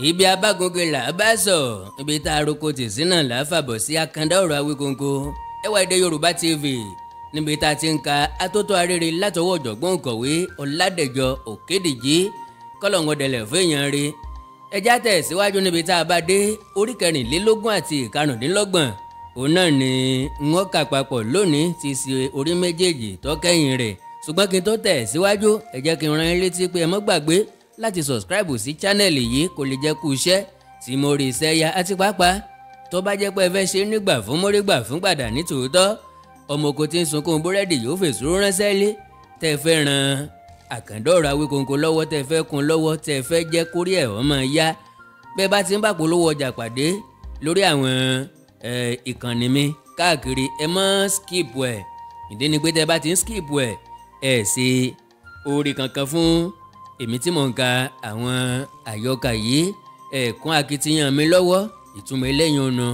Ibi abágunge là á bá sọ, ibi tá a roko tì sí náà là á fàbọ̀ sí. Àkàndá Ọ̀rọ̀ Awíkonko, Ẹwà Èdè Yorùbá TV, níbi tá a ti ń ka atótó arére látọwọ́ ọ̀jọ̀gbọ́n òǹkọ̀wé Ọ̀làdẹ̀jọ Òkèdìjì kọ́lọ̀ngọ̀dẹ̀lẹ̀ fún èèyàn rí. Ẹjá tẹ̀ síwájú níbi tá a bá dé orí 24 àti 25, òun náà ni wọ́n kà papọ̀ lónìí ti ṣe orí méjèèjì tó kẹ́yìn rẹ̀. Ṣùgbọ́n kí n tó tẹ̀ síwájú, ẹ jẹ́ kí n rán yín létí pé ẹ má gbàgbé láti subscribe sí channel yìí, kó lè jẹ́ kú iṣẹ́ tí mo rí iṣẹ́ ya, àti pàápàá tó bá jẹ́ pé ẹ fẹ́ ṣe nígbà fún mórígbà fún gbàdà ní tòótọ́, ọmọ oko tí ń sunkún búrẹ́dì yóò fèsì ránṣẹ́ lé, tẹ́ fẹ́ ran Àkàndá Ọ̀rọ̀ Awíkonko lọ́wọ́, tẹ́ fẹ́ kún lọ́wọ́, tẹ́ fẹ́ jẹ́ kórí ẹ̀ ọmọ ya, bẹ́ẹ̀ bá ti ń bá polówó ọjà pàdé lórí àwọn ìkànnì mi káàkiri, ẹ má skip ẹ̀. Ìdí ni pé tẹ́ bá ti ń skip ẹ̀, ẹ̀ ṣe oore kankan fún èmi tí mò ń ka àwọn àyọkà yìí, ẹ̀ kún akitiyan mi lọ́wọ́. Ìtumọ̀ eléyìí ọ̀nà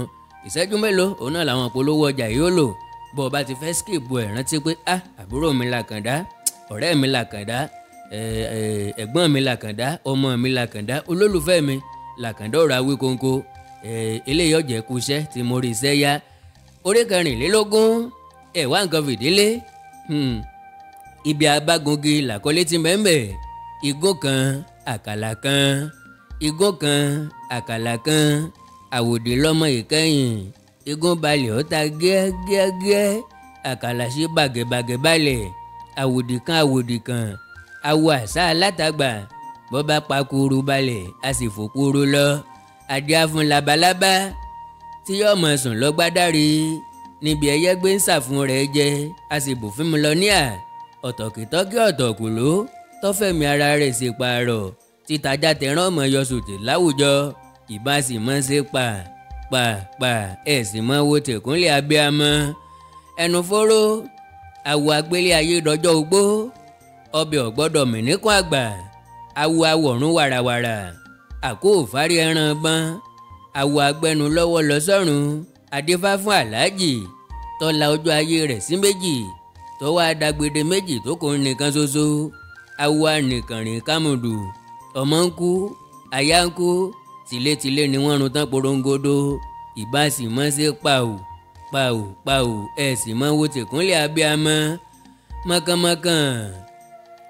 ìṣẹ́jú mélòó òun náà làwọn polówó ọjà yìí ó lò. Bó o bá ti fẹ́ skip ẹ̀, rántí pé ah, àbúrò mi làkàndá, ọ̀rẹ́ mi làkàndá, ẹ̀gbọ́n mi làkàndá, ọmọ mi làkàndá, olólùfẹ́ mi làkàndá Ọ̀rọ̀ Awíkonko. Eléyìí ọ̀jẹ̀ kú iṣẹ́ tí mo rí iṣẹ́ yá. Orí 24, ẹ̀ wá nǹkan fìdílé. Ibi abágungi làkọlé ti mẹ́mbẹ̀. Igun kan àkàlà kan, igun kan àkàlà kan, àwòdì lọ́mọ ìkẹyìn, igun balẹ̀ ó ta gẹ́gẹ́gẹ́, àkàlà sí bàgẹ̀bàgẹ̀ balẹ̀, àwòdì kan àwòdì kan, awo àṣà alátagbà, bọ́ bá pakuru balẹ̀ a sì fòkúrú lọ, adíá fún labalábá tí yóò mọ̀ sùn lọ́gbádárí níbi ẹyẹ gbé ń sàfún rẹ̀ jẹ, a sì bù fún mi lọ ní à ọ̀tọ̀kìtọ́kì ọ̀tọ̀kùlú tọ́fẹ̀mí ara rẹ̀ sì pààrọ̀, títajà tẹ̀rán ọmọ yọ sòtì láwùjọ, ìbá sì mọ́ ṣe pa pa pa, ẹ̀ sì mọ́ wo tẹ̀kúnlẹ̀ abiyamọ. Ẹnu fóró àwọ̀ agbélé ayé dọjọ́ ogbó, ọbẹ̀ ọ̀gbọ́dọ̀ mìíníkún àgbà, àwọ̀ awọ̀rún wàràwàrà, àkó òfárí ẹran gbọ́n, àwọ̀ agbẹnu lọ́wọ́ lọ sọ́run, adífá fún aláàjì tọ́la ojú ayé rẹ̀ sí méjì, tọ́wọ́ adagbede méjì tó kò nìkan ṣoṣo, àwọ̀ anìkànrìn kámùdù, ọmọ ń kú aya ń kú, tìlétìlé ni wọ́n run tán porongodo, ìbá sì mọ́ sí pàù pàù pàù, ẹ̀ sì mọ́ wo tìkúnlẹ̀ abiyamọ. Mọ̀kànmọ̀kàn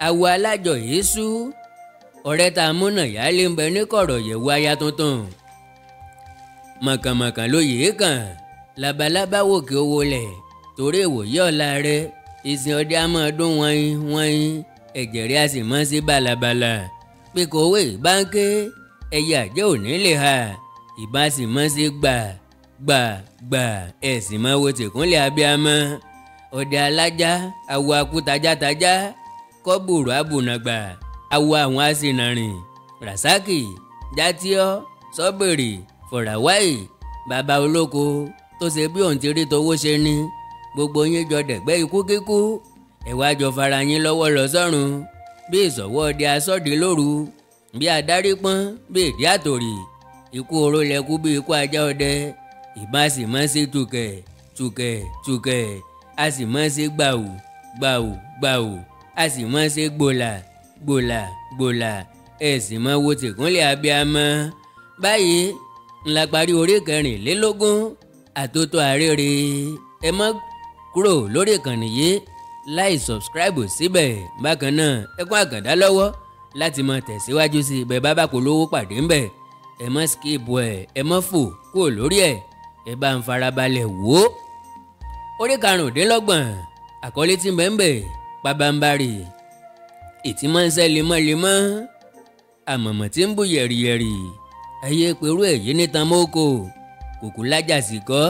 àwọ̀ alájọ yéésù, ọ̀rẹ́ tá a múnà yálé ń bẹ ní kọ̀rọ̀ yẹ̀wò aya tuntun. Mọ̀kànmọ̀kàn ló yèé kàn, labalábá wòkè owó lẹ̀, torí ìwòye ọ̀la rẹ̀, ìsìn ọdẹ á máa dún wọ́nyí wọ́nyí, ẹ̀jẹ̀ rẹ̀ á sì mọ́ sí bàlàbàlà. Pé kòwé báńkì ẹyẹ àjẹ́ òní lè ha, ìbá sì mọ́ sí gbà gbà gbà, ẹ̀ sì mọ́ wo tìkúnlẹ̀ abiyamọ. Ọdẹ alájá awo akútajátajá, kọ́bùrù abùnàgbà, awo àwọn aṣìnàrìn, rasaki játíọ́ sọ́bìrì fọ̀ràwáì, bàbá olóko tó ṣe bí òun ti rí towó ṣe ni, gbogbo yín jọ dẹ̀gbẹ́ ikú kíkú, ẹ wá jọ fara yín lọ́wọ́ lọ sọ́run, bí ìsọ̀wọ́ ọdẹ asọ́de lóru, bí adarí pọ́n bí ìdí àtòrì, ikú oró lẹ́kú bí ikú ajá ọdẹ, ìbá sì mọ́ sí tùkẹ̀ tùkẹ̀ tùkẹ̀, a sì mọ́ sí gbàù gbàù gbàù, a sì mọ́ sí gbòlà gbòlà gbòlà, ẹ sì mọ́ wo tìkúnlẹ̀ abiyamọ. Báyìí ńlá parí orí 24 àtótó arére. Ẹ má kúrò lórí ìkànnì yìí láì subscribe síbẹ̀. Bákan náà ẹ kún Àkàndá lọ́wọ́ láti máa tẹ̀síwájú sí ibẹ̀ bá bá polówó pàdé ńbẹ̀. Ẹ má skip ẹ̀, ẹ má fò kúrò lórí ẹ̀, ẹ bá ń farabalẹ̀ wò ó. Orí 25, àkọlé tí ń bẹ ńbẹ̀ pabambarì, ìtí máa ń sẹ́ lemọ́lemọ́, àmọ̀mọ̀ tí ń bù yẹ̀rìyẹ̀rì, ayé pẹ̀rú èyí nítan mọ́kò, kòkó lájà sì kọ́,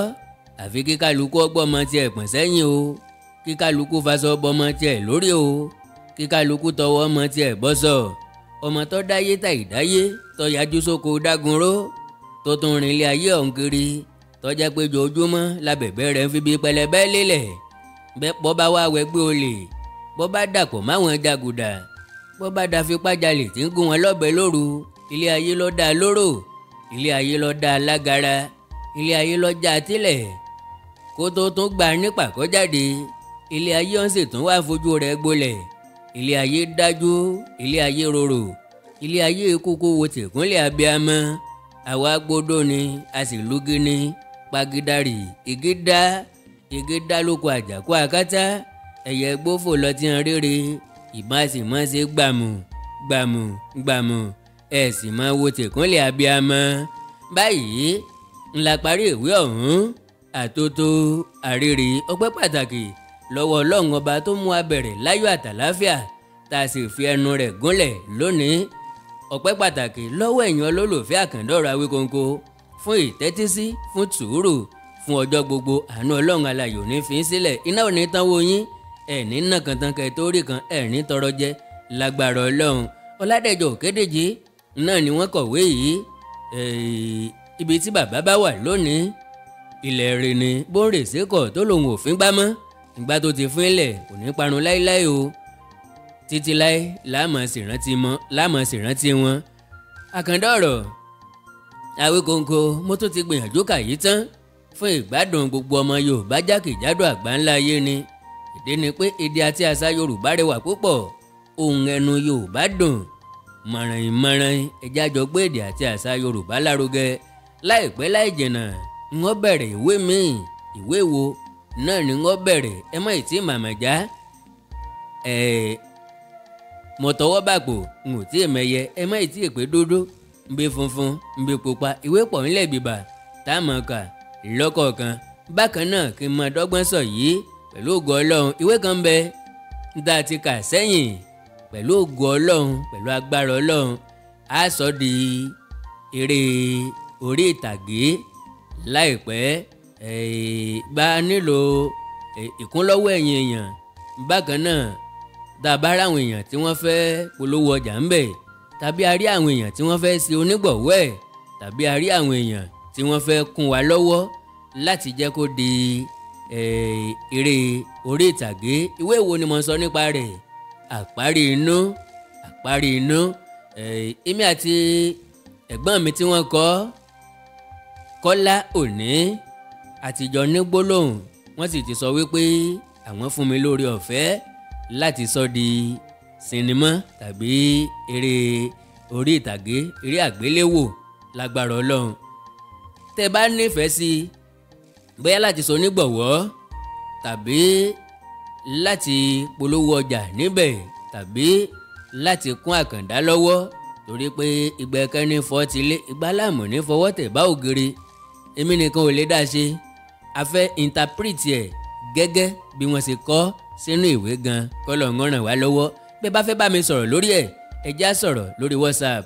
àfi kí kálukú ọgbọ́mọ tiẹ̀ pọ̀n sẹ́yìn o, kí kálukú faṣọ bọmọ tiẹ̀ lórí o, kí kálukú tọwọ́ ọmọ tiẹ̀ bọ́sọ̀, ọmọ tó dáyé tà ìdáyé, tó yájú sóko dágunró, tó tún rìn ilé ayé ọ̀hún kiri, tó jẹ́ pé jojúmọ́ labẹ̀bẹ̀ rẹ̀ ń fi bí pẹlẹbẹ lélẹ̀, bẹ́ẹ̀ bọ́ bá wá wẹgbẹ́ olè, bọ́ bá dàpọ̀ máwọn jàgùdà, bọ́ bá da fipá jalè tí ń gún wọn lọ́bẹ lóru, ilé ayé ló dá lóró, ilé ayé ló dá lágara, ilé ayé ló já tilẹ̀, kó tó tún gbà nípa kọjáde, ilé ayé ọ̀hún sì tún wá fojú rẹ̀ gbolẹ̀, ilé ayé dájú, ilé ayé rorò, Ilé ayé kúkú wo tìkúnlẹ̀ abiyamọ. Àwa gbódò ni a sì lúgí ni pagídárì igi dá igi dá lóko àjàkú akátá. Ẹ̀yẹ gbófò lọ tí ń rere ìbọn sì mọ́ ṣe gbàmù gbàmù gbàmù. Ẹ̀ sì máa wo tìkúnlẹ̀ abiyamọ. Báyìí ńlá parí ìwé ọ̀hún. Àtótó àrèrè ọpẹ́ pàtàkì lọ́wọ́ Ọlọ́run ọba tó mú wa bẹ̀rẹ̀ láyọ̀ àtàláfíà tá a sì fi ẹnu rẹ̀ gúnlẹ̀ lónìí. Ọpẹ́ pàtàkì lọ́wọ́ ẹ̀yin olólùfẹ́ Àkàndọ̀rọ̀ Awíkonko fún ìtẹ́tísí, fún sùúrù, fún ọjọ́ gbogbo. Àánú Ọlọ́run alààyè ò ní fi sílẹ̀, iná ò ní tán wó yín, ẹ̀ ní nàkàntàn kẹ́ tó rí kan, ẹ̀ ní tọrọ jẹ lágbára Ọlọ́run. Ọládẹ̀jọ Òkédèjì náà ni wọ́n kọ̀wé yìí. Ibi tí bàbá bá wà lónìí ilẹ̀ rẹ̀ ni bó ń rèsé kọ̀ tó lòun ò fín gbá mọ́. Ìgbà tó ti fún ilẹ̀ kò ní parun láéláé o. Títí láé láàmọ̀ sì rántí mọ́, láàmọ̀ sì rántí wọn. Àkàndọ̀rọ̀ Awíkonko mo tún ti gbìyànjú kà yìí tán fún ìgbádùn gbogbo ọmọ Yorùbá jákèjádò àgbáńlá ayé ni. Ìdí ni pé èdè àti àṣà Yorùbá rẹwà púpọ̀, ohùn ẹnu Yorùbá dùn mọ̀ràn-ìmọ̀ràn. Ẹjẹ́ àjọ gbé èdè àti àṣà Yorùbá lárugẹ. Láìpẹ́ láì jìnnà wọ́n bẹ̀rẹ̀ ìwé míì. Ìwé wo náà ni wọ́n bẹ̀rẹ̀? Ẹ má ìtì màmá já. Mo tọwọ́ bàpò n ò tí ì mẹyẹ. Ẹ má ìtì pé dúdú ń bí funfun ń bí pupa. Ìwé pọ̀ ńlẹ̀ bìbà tá a mọ̀ kà lọ́kọ̀ọ̀kan. Bákan náà kí n máa dọ́gbọ́n sọ yìí pẹ̀lú ògo Ọlọ́run. Ìwé kan ń bẹ tá a ti kà sẹ́yìn pẹ̀lú ògo Ọlọ́run, pẹ̀lú agbára Ọlọ́run, á sọ di eré orí ìtàgé láìpẹ́. Bá a nílò ìkúnlọ́wọ́ ẹ̀yin èèyàn. Bákan náà tá a bá rí àwọn èèyàn tí wọ́n fẹ́ polówó ọjà ń bẹ̀, tàbí a rí àwọn èèyàn tí wọ́n fẹ́ ṣe onígbọ̀wọ́ ẹ̀, tàbí a rí àwọn èèyàn tí wọ́n fẹ́ kún wa lọ́wọ́ láti jẹ́ kó di eré orí ìtàgé. Ìwé wo ni mo sọ nípa rẹ̀? Àparí inú. Àparí inú. Èmi àti ẹ̀gbọ́n mi tí wọ́n kọ́, Kọ́lá Òní, àtijọ́ ní gbólóhùn, wọ́n sì ti sọ wípé àwọn fún mi lórí ọ̀fẹ́ láti sọ di sinimá tàbí eré orí ìtàgé, eré àgbéléwò lágbára Ọlọ́run. Tẹ́ bá nífẹ̀ẹ́ sí bóyá láti sọ onígbọ̀wọ́ tàbí láti polówó ọjà níbẹ̀ tàbí láti kún Àkàndá lọ́wọ́, torí pé ìgbà ẹ̀kẹ́ ní fọ́ ti lé, ìgbà láàmú ní fọwọ́ tẹ̀ bá ògiri. Èmi nìkan ò lè dá ṣe. A fẹ́ interpret ẹ̀ gẹ́gẹ́ bí wọ́n ṣe kọ sínú ìwé gan. Kọ́lọ̀ ń ràn wá lọ́wọ́. Bí ẹ bá fẹ́ bá mi sọ̀rọ̀ lórí ẹ̀, ẹ já sọ̀rọ̀ lórí WhatsApp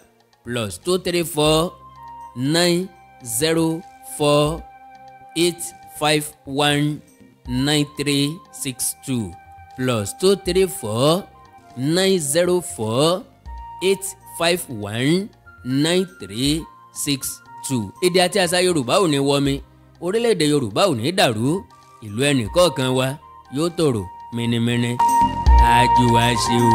+234 904 851 9362, +234 904 851 9362. Èdè àti àṣà Yorùbá ò ní wọmi, orílẹ̀-èdè Yorùbá ò ní dàrú, ìlú ẹnì kọ̀ọ̀kan wa yóò tòrò mìnìmìnì. Àjùwà ṣe o.